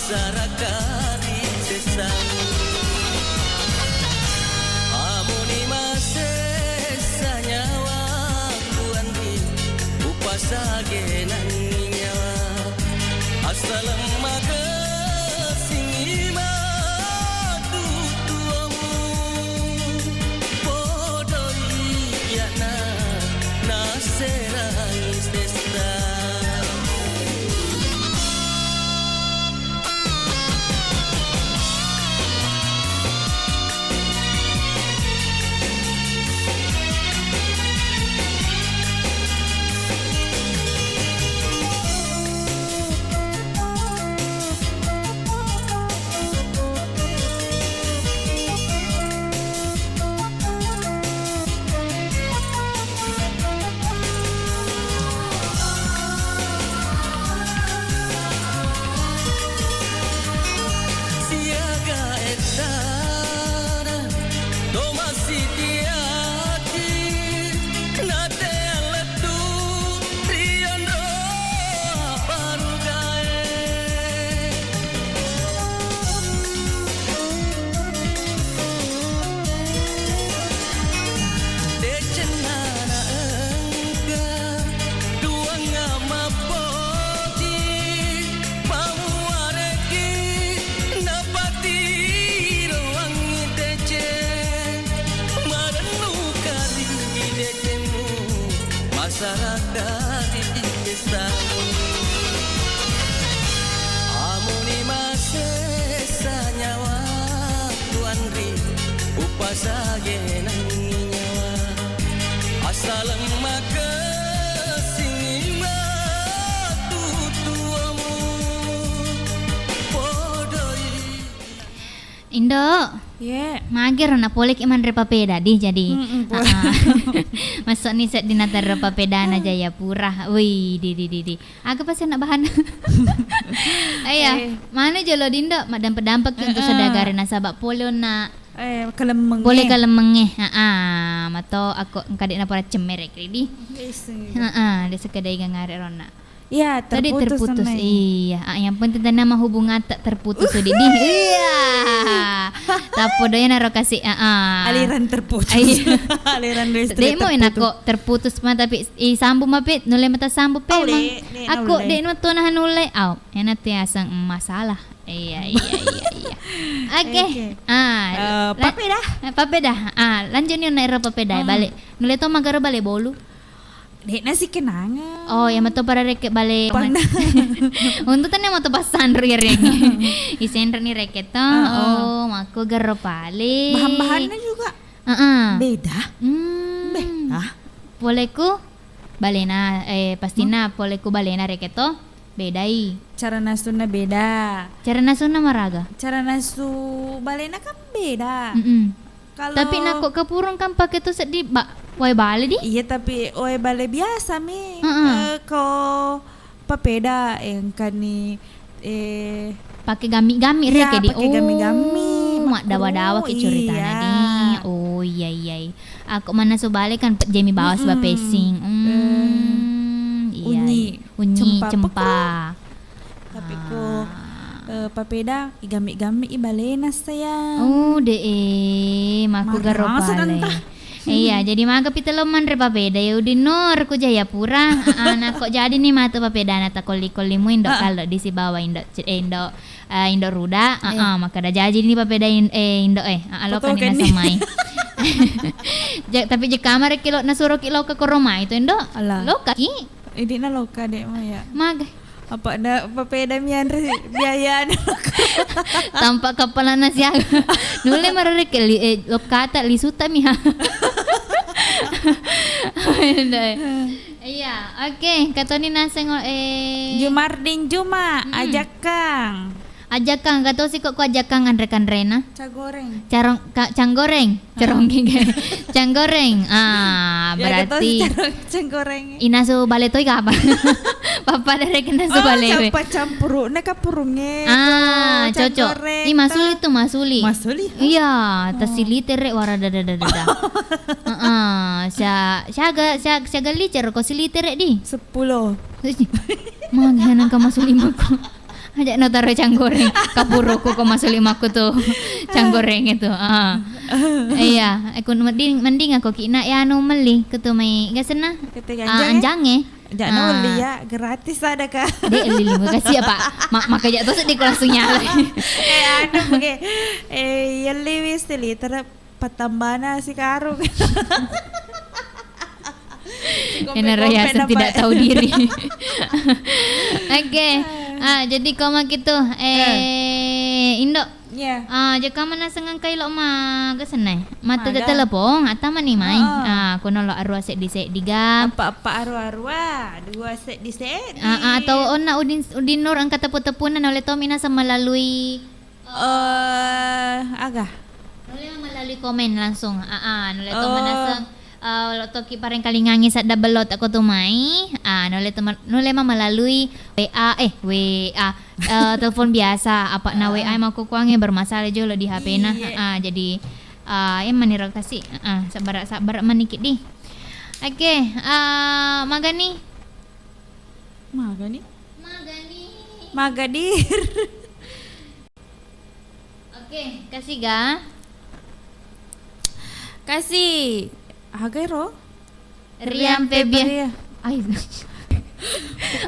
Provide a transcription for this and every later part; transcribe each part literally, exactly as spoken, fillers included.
Sarakari sessa. Amuni masessa nyawa kuanri, upasage nanni nyawa. Assaleng makessing matu tuamu. Podoi iyana naserangi sessa. Siaga ettana to massitiaki, natea lettu ri onro barugae. Decennana engka duangnga mappoji, pamuareki napatiroangngi deceng, marennu kari decemmu, masarakari desa. Amuni masessa nyawa tuanri, upasage nanni nyawa. Assaleng makessing matu tuamu. Podoi. Indo. Ye. Magero na poleki manre papeda di jadi. Mm-mm, po- Ah, ah. Masukni sedding natarro papedana Jayapura. Wih, di, di, di, di. Aga pasti nak bahan. Iya, eh. Mana jolo dindo, maddampe-dampeki untuk, heeh, saudagare nasaba pole onna, eh, kalemmeng, pole e. Kalemmengnge. Heeh, mato aku engka de' napora cemmere' ridi. Yes. Heeh, de' sekedai gangare ronna. Iya, tadi terputus, terputus. Iya, ah, yang penting tadi nama hubungan tak terputus, uh, didi. Iya. Tappodo iya naro kasi, heeh. Aliran terputus. Iya. Aliran listrik. De' mo terputus. Nako terputus ma tapi i sambung mape, nulle mata sambung pe. Aku de' nulle. Au, ena tu aseng masalah. Iya, iya, iya, iya. Oke. Oke. Ah, eh, la-, papeda? Eh, papeda. Ah, lanjut ni onna ero papeda, hmm, bale. Nulle to magaro bale bolu. De' nasikenanga. Oh, iya mato pada reke bale. Pernah. Untuk tanya mato passanro iya reke. Isenro ni reke to. Ah, oh. Oh, mako garo pale. Bahan-bahannya juga. Heeh. Beda. Hmm. Beda. Poleku balena, eh, pastina, hmm, poleku balena reke to, bedai. Cara nasunna beda. Cara nasunna maraga? Cara nasu balena kan beda. Mm-mm. Kalau tapi nako kapurung kan pake tu seddi ba-, wae bale di? Iya, tapi wae bale biasa mi. Heeh. Eh, ko papeda, eh, engkani, eh, pake gami-gami, iya, reke di. Pake gami-gami. Oh, maddawa-dawa ki ceritana, iya, di. Oh, iya, iya. Ako mannasu bale kan pejjemi bawas, mm-mm, bapessing. Eh, hmm, iya, unyi, iya. Unyi, cempa, cempa. Tapi ko, ah, eh, papeda, igami-gami i balena, sayang. Oh, de e, mako garo pale. Marasa danta. Iya, jadi maga pi telo manre papeda ya udin nor ku Jayapura. Ah, nako jadi ni matu papedana takolli-kolli mu indo, ah, kalo di sibawa indo, eh, indo, eh, indo ruda. Ah, ah, makkada jaji ni papeda in-, eh, indo, eh. Ah, loka ni nasamai. Ja-, tapi je kamar ki lo nasuro ki loka koromai tu indo. Alah. Loka ki. Idi na loka de' mo ya. Maga. Apa na papeda mi anre biaya na. Tampa' kappalana siaga. Nulle marareke li-, eh, lokata lisuta mi ha. Iya, oke, katoni naseng, eh. Jumardin Juma, mm-mm, ajakang. Ajakang, katosi ko, ko ajakang anre-kanrena. Cagoreng. Carong-, ka-, canggoreng. Caronggi ge. Canggoreng. Ah, ya, berarti ketosi carong-, canggoreng. Inasu bale toi kapang? Pappada reke nasu bale. Oh, campa-, campuru. Neka purunge. Ah, ko cocok. Canggoreng. Ih, masuli tu, masuli. Masuli? Iya, oh, tasilite re wara dada, dada, dada. Heeh, sia-, siaga, sia-, siaga liter ko silite re di? Sepuluh. Magi nangka masuli mako. Aja no taro canggoreng. Kapuruku ko masuli makku tu canggoreng itu. Ah. Iya, aku mending, mending aku kina ya anu meli kutu mai gasenna. Kete Ah, ganjang, eh? Anjang, eh? Aja no Ah. Meli ya, gratis ada ka. De, lili makasih ya, Pak. Ma-, maka aja tuh sedih langsung nyala. Eh, anu, oke. Eh, ya liwis liter. Patambana si karung. Enaro ya, tidak tahu diri. Oke. Ah, jadi kau maki tu, eh, Indo. Iya. Ah, jaka mana sengang kai lo ma gasenna. Mata telepon, atau mani mai. Ah, kono lo arua seddi-seddi ga. Apa-apa arua-arua, dua seddi-seddi. Ah, ah, atau onna udin, udin nur angka tepu-tepuna nole to mina sama melalui Eh, aga? Nulle ma melalui komen langsung. Ah, ah, nulle to Oh. Manaseng, eh, lo toki parengkalingangi sadda bello tako tu mai. Ah, nulle to ma-, nulle ma melalui W A, eh, W A, eh, telepon biasa. Apa na Ah. W A makkukuangnge bermasalah jolo di H P-na. Iya. Ah, jadi, ah, yang maniro kasih. Ah, sabar, sabar maniki di. Oke, ah, magani. Magani? Magani. Magadir. Oke, kasih ga? Kasih. Aga ro? Rian Rian Febian. Febian. Ai.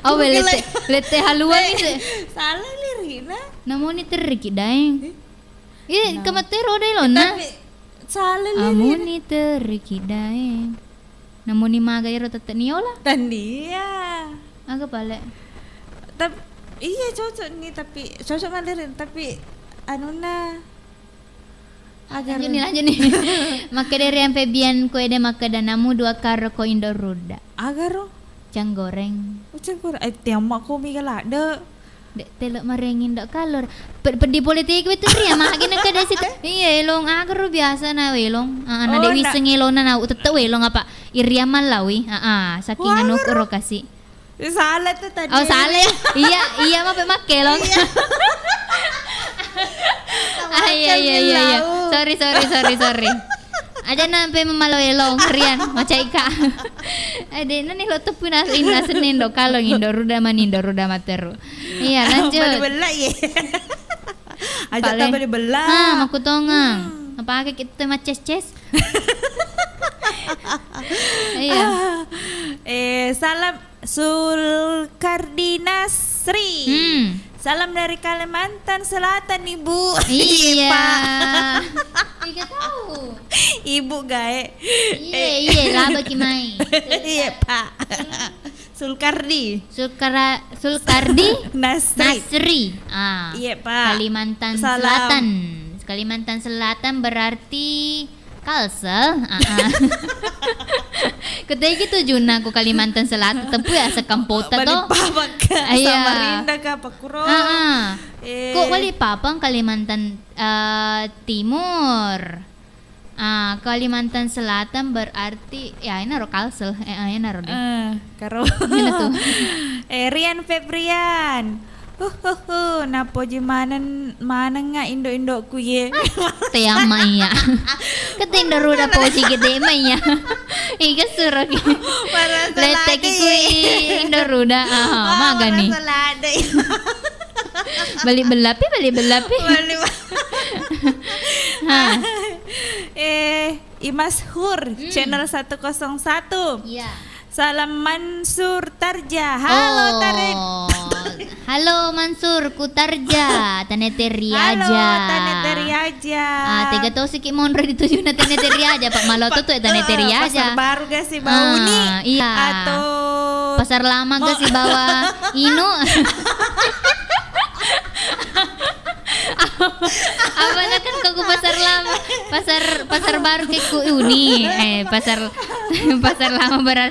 Oh, lete, lete haluan Eh, ni. Salah lirikna. Namoni terriki daeng. Eh? Iya, Nah. Kamatero dai lona. Tapi salah lirikna. Amoni terriki daeng. Namoni maga ero tette niola? Tennia. Aga pale? Tap-, iya, cocok ni, tapi cocok malirin, tapi anuna agar Lanjut ni, lanjut ni. Makkeda Rian Febian ko ede makkeda namu dua karo ko Indo Ruda. Agaro? Canggoreng. Oh, canggoreng. Eh, tiamma ko miga ladde. De, telo marengin do kalor. Pe-, peddi politik betul Rian, magi na kada situ. Iya, elong agaro biasa na welong. Ah, na Oh, de na- wiseng elona na tette welong apa? Irian mallawi. Ah, ah, saking Wah, anu agaro. Ro kasi. Salah tu tadi. Oh, salah ya? Iya, iya, mape makke lo. Iya. Ah, iya, iya, iya, iya. Makan Sorry, sorry, sorry, sorry. Aja nampe memalo elong, Rian, macaika. Ade, nani lo tepu nas-, ina senendo kalong Indo Ruda mani Indo Ruda materu. Iya, lanjut. Beli bela ye. Aja Pale. Tak beli bela. Ah, makutongang. Hmm. Apa ake kita maces-ces? Iya. Ah, eh, salam Sulkardi Nasri. Hmm. Salam dari Kalimantan Selatan, Ibu. Iya. Iya, Pak. Tiga tahu. Ibu gae. Iya, Eh. Iya, laba ki mai. Iya, Pak. Sulkardi. Sulkara-, Sulkardi Nasri. Nasri. Ah. Iya, Pak. Kalimantan Salam. Selatan. Kalimantan Selatan berarti Kalsel, ah, ah. Ketika itu Juna ku Kalimantan Selatan, tempu ya sekampota to. Balikpapan ka, Iya. Samarinda ka, Pakuro. Ah, ah. Eh. Kok Balikpapan, Kalimantan, eh, Timur? Ah, Kalimantan Selatan berarti, ya, ini ro Kalsel. Eh, eh, ini ro deh. Eh. Karo. Gimana tuh? Eh, Rian Febrian. Huhuhu, napoji maneng, manengnga indo-indoku ye. Te amma iya. Kete Indo Ruda poji gede ma iya. Iga suro ki. Marasa Lete ki ladde kui ye. Indo Ruda. Ah, Wah, magani. Marasa ladde. Beli belapi, beli belapi. Beli ba- Ha. Eh, Imas Hur, Hmm. Channel satu kosong satu. Iya. Salam Mansur Tarja. Halo, Oh. Tare-, Halo, Mansur, ku Tarja. Tanete Riaja. Halo, Tanete Riaja. Ah, tega to siki monro ditujuna Tanete Riaja, Pak Maloto Pa-, tu Tanete eh, Riaja. Pasar Baru ga si Bauni. Ah, iya. Atau Pasar Lama ga Ma- si bawa Inu. Apa na kan kau ku Pasar Lama? Pasar, Pasar Baru ke ku Uni. Eh, pasar, Pasar Lama berarti